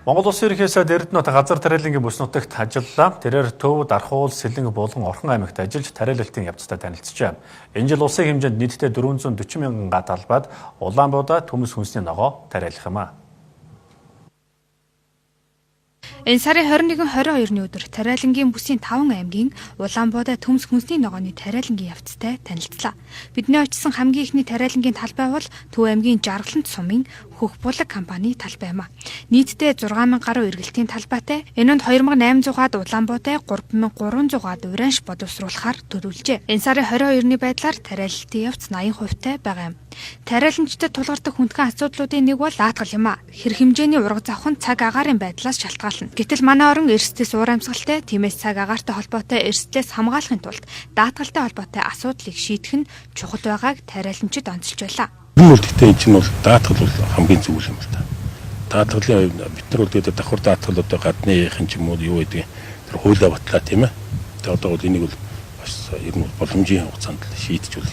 Монгол Улсын ерөнхий сайд Эрдэнэт газар тариалангийн бүс нутагт ажиллалаа. Тэрээр Төв, Дархуул, Сэлэнгэ, Булган, Орхон аймагт ажиллаж тариалалтын явцтай танилцжээ. Энэ жил улсын хэмжээнд нийтдээ 440 мянган га талбайд Улаанбуудаа төмс хүнсний ногоо тариалах юм а. Энэ сарын 21 22-ны өдөр тариалангийн бүсийн 5 аймгийн Улаанбуудаа төмс хүнсний ногооны тариалангийн явцтай танилцлаа. Бидний очсон хамгийн эхний тариалангийн талбай бол Төв аймгийн Жаргалант сумын Хөх булаг компани талбай юм а. Нийтдээ 6000 гаруй эргэлтийн талбайтай. Энэ нь 2800 гад Улаанбуудаа 3300 гад уранш боловсруулахаар төлөвлөжээ. Энэ сарын 22-ны байдлаар тариалалтын явц 80% байгаа юм. Тариаланчдад тулгардаг хүндхэн асуудлуудын нэг бол даатгал юм а. Хэр хэмжээний урга завх нь цаг агаарын байдлаас шалтгаална. Гэтэл манай орон эрсдэлс уур амьсгалтай, тиймээс цаг агаартай холбоотой эрсдлээс хамгаалахын тулд даатгалтай холбоотой асуудлыг шийдэх нь чухал байгааг тариаланчид онцолж байлаа. Энэ бол гэхдээ энэ чинь бол даатгал бол хамгийн зөв юм л та. Даатгалын бид нар бол тэгээд давхар даатгал одоо гадныхын ч юм уу юу гэдэг тэр хуулиа батлаа, тийм ээ. Тэгээд одоо бол энийг бол бас ер нь боломжийн хугацаанд шийдэж бол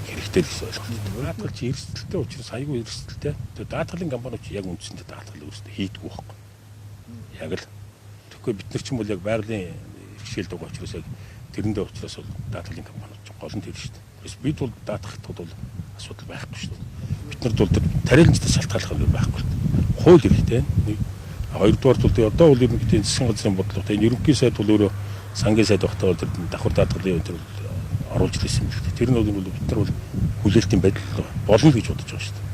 хэрэгтэй л гэсэн ойлголт. Даатгал чи эрсдэлтэй учраас аягүй эрсдэлтэй. Тэгээд даатгалын компаниуд чи яг үндсэндээ даатгал өөрсдөө хийдэггүй байхгүй. Яг л тэгэхгүй бид нар ч юм бол яг байгалийн бэрхшээлд байгаа учраас яг тэрэндээ учраас бол даатгалын компаниуд ч гол нь тэр шүү дээ. Тэгээс бид бол даатгахад бол асуудал байхгүй шүү дээ. Бид нарт бол тэр тариаланчдаас шалтгааллах юм байхгүй. Хууль хэрэгтэй. Нэг хоёрдугаар бол одоо бол ерөнхийдөө засгийн газрын бодлого. Энэ ерөнхий сайд бол өөрөө сангийн сайд байхдаа бол тэр давхар даатгалын тэр оруулж ирсэн юм л дээ. Тэр нь бол бид нар бол хүлээлтийн байдал болно л гэж бодож байгаа шүү дээ.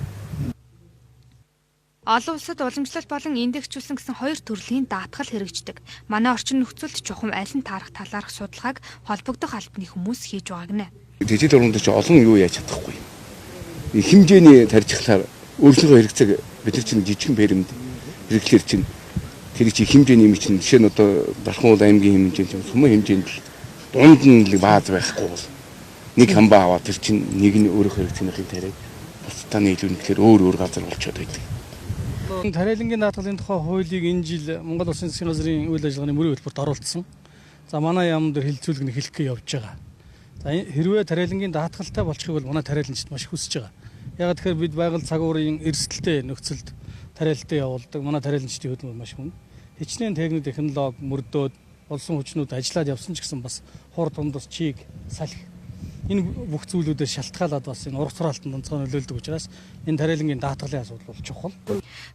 Олон улсад уламжлалт болон индексжүүлсэн гэсэн хоёр төрлийн даатгал хэрэгждэг. Манай орчин нөхцөлд чухам аль нь таарах талаарх судалгааг холбогдох албаны хүмүүс хийж байгаа гинэ. Тэжээл ургамал чи олон юу яаж чадахгүй. Хэмжээний тарьчихлаар өөрсдийнхөө хэрэгцээг бид нар чинь жижигхэн фермд хэрэглэхэр чинь тэр чи хэмжээний юм чинь жишээ нь одоо Дархуул аймгийн хэмжээнд чинь сумын хэмжээнд л дунд нь л бааз байхгүй бол нэг хамбаа аваад тэр чинь нэг нь өөрийнхөө хэрэгцээнийхийг тариад бусдаа нийлүүлэхээр өөр өөр газар болчиход байдаг. Тариалангийн даатгалын тухай хуулийг энэ жил Монгол Улсын засгийн газрын үйл ажиллагааны мөрийн хөтөлбөрт оруулсан. За манай яам дээр хэлэлцүүлэг нь эхлэх гэж явж байгаа. За хэрвээ тариалангийн даатгалтай болчихыг бол манай тариаланчид маш хүсэж байгаа. Яг тэгэхээр бид байгаль цаг уурын эрсдэлтэй нөхцөлд тариалалтаа явуулдаг. Манай тариаланчдын хөдөлмөр маш хүнд. Хичнээн техник технологи мөрдөөд олсон хүчнүүд ажиллаад явсан ч гэсэн бас хор дундас чиг салхи энэ бүх зүйлүүдээс шалтгаалаад бас энэ урах сураалтанд онцгой нөлөөлдөг учраас энэ тариалангийн даатгалын асуудал бол чухал.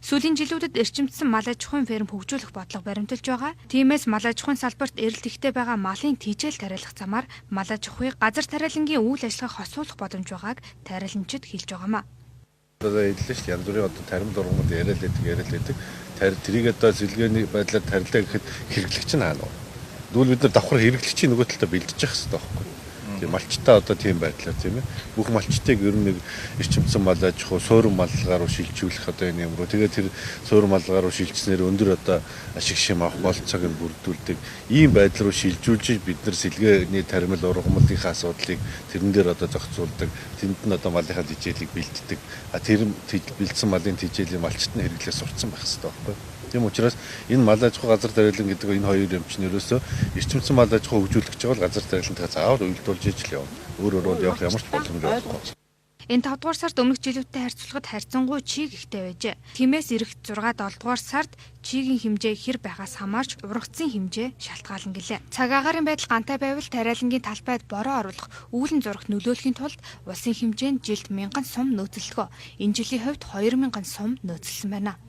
Сүүлийн жилүүдэд эрчимжсэн мал аж ахуйн ферм хөгжүүлэх бодлого баримталж байгаа. Тиймээс мал аж ахуйн салбарт эрэлт ихтэй байгаа малын тэжээл тариалах замаар мал аж ахуйг газар тариалангийн үйл ажиллагаа хосуулах боломж байгааг тариаланчид хэлж байгаамаа. Одоо хэллээ шүү дээ. Янз бүрийн одоо таримд ургамал яриад байдаг, яриад байдаг. Тэрийг одоо сэлгээний байдлаар тарилаа гэхэд хэрэглэгч нь хаана вэ? Тэгвэл бид нар давхар хэрэглэгчийн нөгөө талдаа бэлдэж явах хэрэгтэй байхгүй юу? Тийм малчтай одоо тийм байдлаар, тийм ээ. Бүх малчтыг ер нь нэг эрчимцэн мал аж ахуй, суурин малгаар руу шилжүүлэх одоо энэ юм руу. Тэгээд тэр суурин малгаар руу шилжснээр өндөр одоо ашиг шим авах болцоог нь бүрдүүлдэг. Ийм байдал руу шилжүүлж бид нар сэлгээний таримал ургамлынхаа асуудлыг тэрэн дээр одоо зохицуулдаг. Тэнд нь одоо малынхаа тэжээлийг бэлддэг. А тэр бэлдсэн малын тэжээлийн малчт нь хэрэглээ сурцсан байх хэрэгтэй байхгүй юу? Тийм учраас энэ мал аж ахуй, газар тариалан гэдэг энэ хоёр юм чинь ерөөсөө эрчимцэн мал аж ахуй хөгжүүлэх гэж байгаа бол газар тариалантайгаа заавал уялдуулж ижил явна. Өөр өөрөөр явах ямар ч боломж байхгүй. Энэ 5 дугаар сард өмнөх жилүүдтэй харьцуулахад харьцангуй чиг ихтэй байжээ. Тиймээс ирэх 6 7 дугаар сард чигийн хэмжээ хэр байхаас хамаарч ургацын хэмжээ шалтгаална гэлээ. Цаг агаарын байдал гантай байвал тариалангийн талбайд бороо оруулах, үүлэн зурагт нөлөөлөхийн тулд улсын хэмжээнд жилд 1000 сум нөөцлөлгөө. Энэ жилийн хувьд 2000 сум нөөцлөсөн байна.